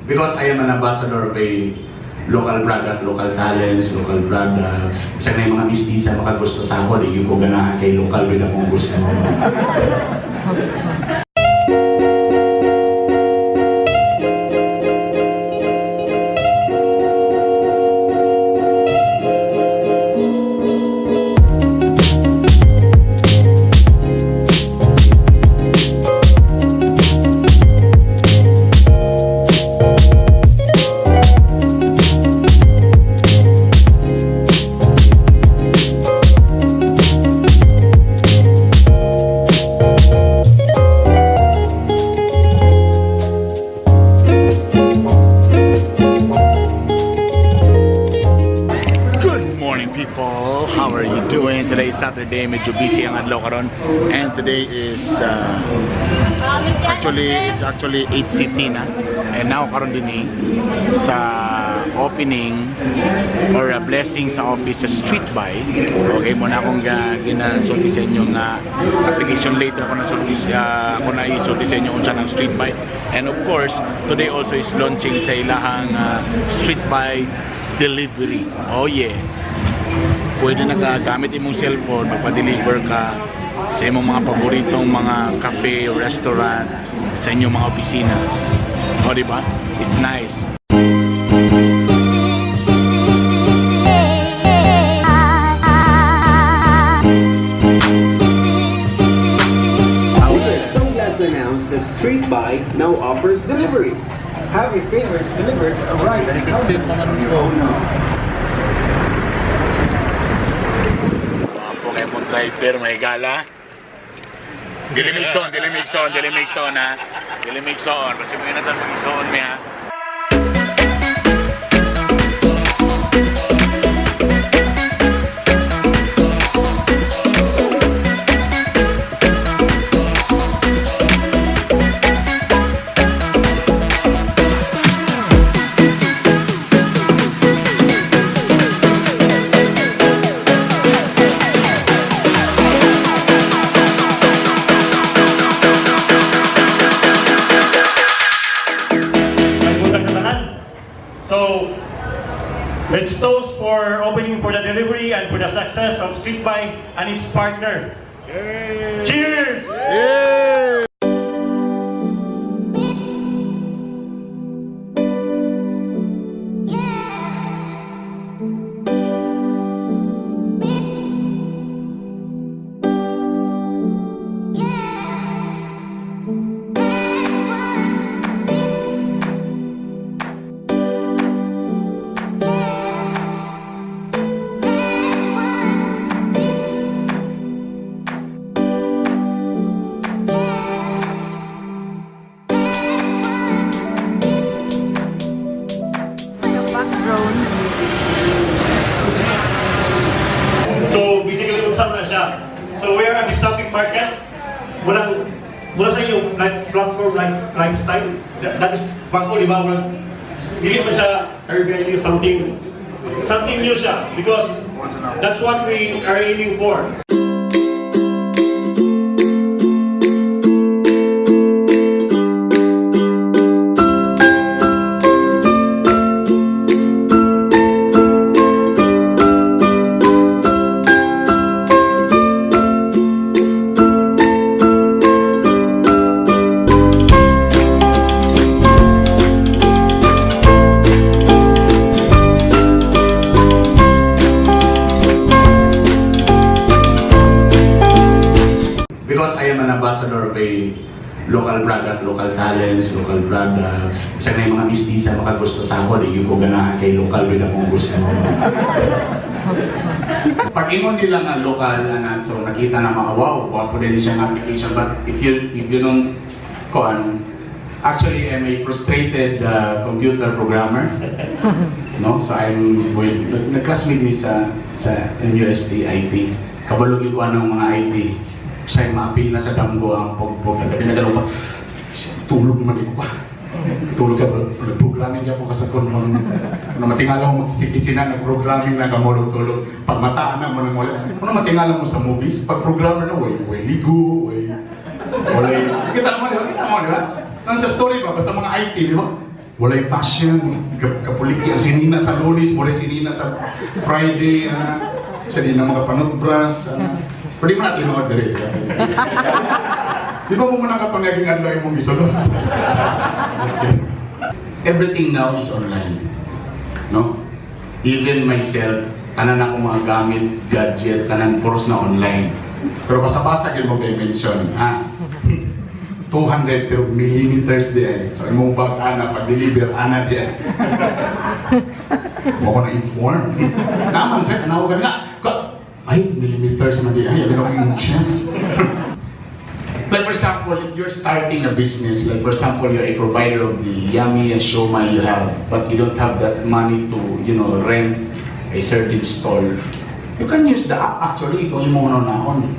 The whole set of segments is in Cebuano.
Because I am an ambassador of a local product, local talents, local products. Bisa na yung mga mistisa makagusto sa ako, di ko ganahan kay local with akong gusto. Good morning, people! How are you doing? Today is Saturday, medyo busy ang adlaw karon. And today is actually it's actually 8:15 na. And now karon din eh, sa opening or a blessing sa office sa Street Buy. Okay, muna akong ginasulti sa inyo nga application later ako na sulti ako na isulti sa inyo unsa ng Street Buy. And of course, today also is launching sa ilahang Street Buy delivery. Oh yeah. Pwede na ka gamit imong cellphone magpa-deliver ka sa imong mga paboritong mga cafe, restaurant, sa inyong mga opisina. O, di ba? It's nice. We are so glad to announce that Street Buy now offers delivery. Have your favorites delivered right at the counter of your own home. Apo kay mong driver, may gala. Dili mixon, dili mixon, dili mixon ha. Dili mixon. Basta mo yun na mag-ison mi ha. Magbuntag sa tanan. So, let's toast for opening for the delivery and for the success of Street Buy and its partner. Cheers! Drone. So, basically, usap na siya. So, we are a disruptive market. Walang, mula sa inyo, like, platform like, lifestyle, that is bago, di ba? Walang, hindi man siya Airbnb or something, something new siya because that's what we are aiming for. Because I am an ambassador of a local product, local talents, local products. Bisa na yung mga mistisa makagusto sa ako, di ko ganahan kay local with akong gusto. Pag ingon nila nga local ana, so nakita na mga wow, wapo din siyang application. But if you don't con, actually I'm a frustrated computer programmer. No? So I'm with nag-classmate mi sa NUST IT. Kabalo gyud ko anong mga IT. Sa maapil na sa damgo ang pagpog. Gabi na pa. Tulog naman di ko pa. Tulog ka, nag-programming ka po ka sa kon mo. Na matingala mo mag-isip na, nag-programming na ka mo tulog. Pag mataan na mo nang wala. Kung matingala mo sa movies, pag programmer na, way, way ligo, way, walay. Kita mo, di ba? Kita mo, di ba? Nang sa story ba, basta mga IT, di ba? Walay passion, kapuliki ang sinina sa Lunes, walay sinina sa Friday, ana. Sa di na mga panutbras, ana. Pero di mo na tinuod diri. Di ba mo muna ka pangaging adlaw imong gisulod? Just kidding. Everything now is online. No? Even myself, tanan ako mga gamit, gadget, tanan puros na online. Pero basa-basa gyud mo dimension, ha? 200 pero millimeters di ay. So imong bag ana pag deliver ana di ay. Mo ko na inform. Naman sir, tanawagan nga. Ay, millimeters man di ay, abi na inches. Like for example, if you're starting a business, like for example, you're a provider of the yummy and siomai you have, but you don't have that money to rent a certain stall, you can use the app actually kung imo naon.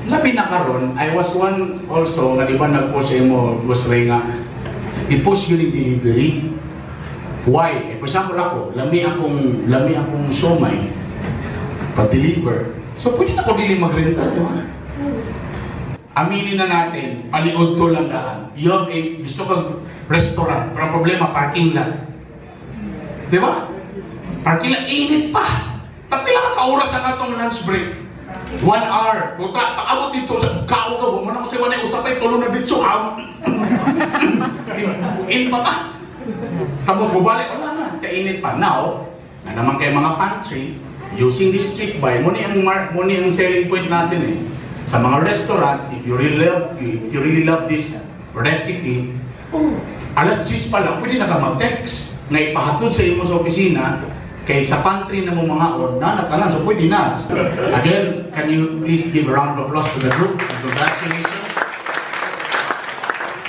Labi na karon, I was one also nga di ba nag-post sa imo, Boss Ray nga, i-post yun yung delivery. Why? Eh, for example ako, lami akong siomai, pa-deliver. So pwede na ko dili magrenta, di ba? Aminin na natin, paliod to lang daan. You have a, gusto kang restaurant, pero ang problema, parking lot. Di ba? Parking lot, init pa. Tapila ka ka-oras ang atong lunch break. 1 hour. Puta, paabot dito sa kao ka, mo na ko sa wanay usapay, tulo na dito. In pa pa. Tapos bubalik, wala na, kainit pa. Now, na naman kay mga pantry, using this street buy, mo ni ang selling point natin eh. Sa mga restaurant, if you really love this recipe, oh, alas 10 pa lang, pwede na ka mag-text na ipahatod sa imo sa opisina, kay sa pantry na mo mga order na tanan, so pwede na. Again, can you please give a round of applause to the group? And congratulations.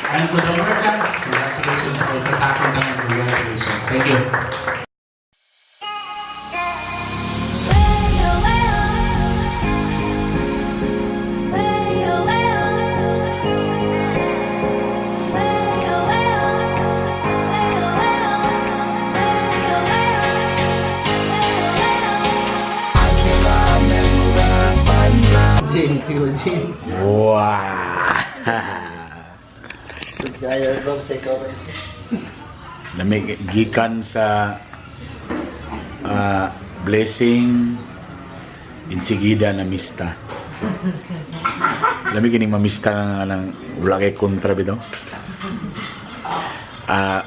And to the merchants, congratulations also sa akin tanan, congratulations. Thank you. Jane, siguro Jane. Wow! Kaya, Bob, sa ikaw. Lamig gikan sa blessing insigida na mista. Lamig kining mamista nga nang wala kay kontra bitaw. Ah,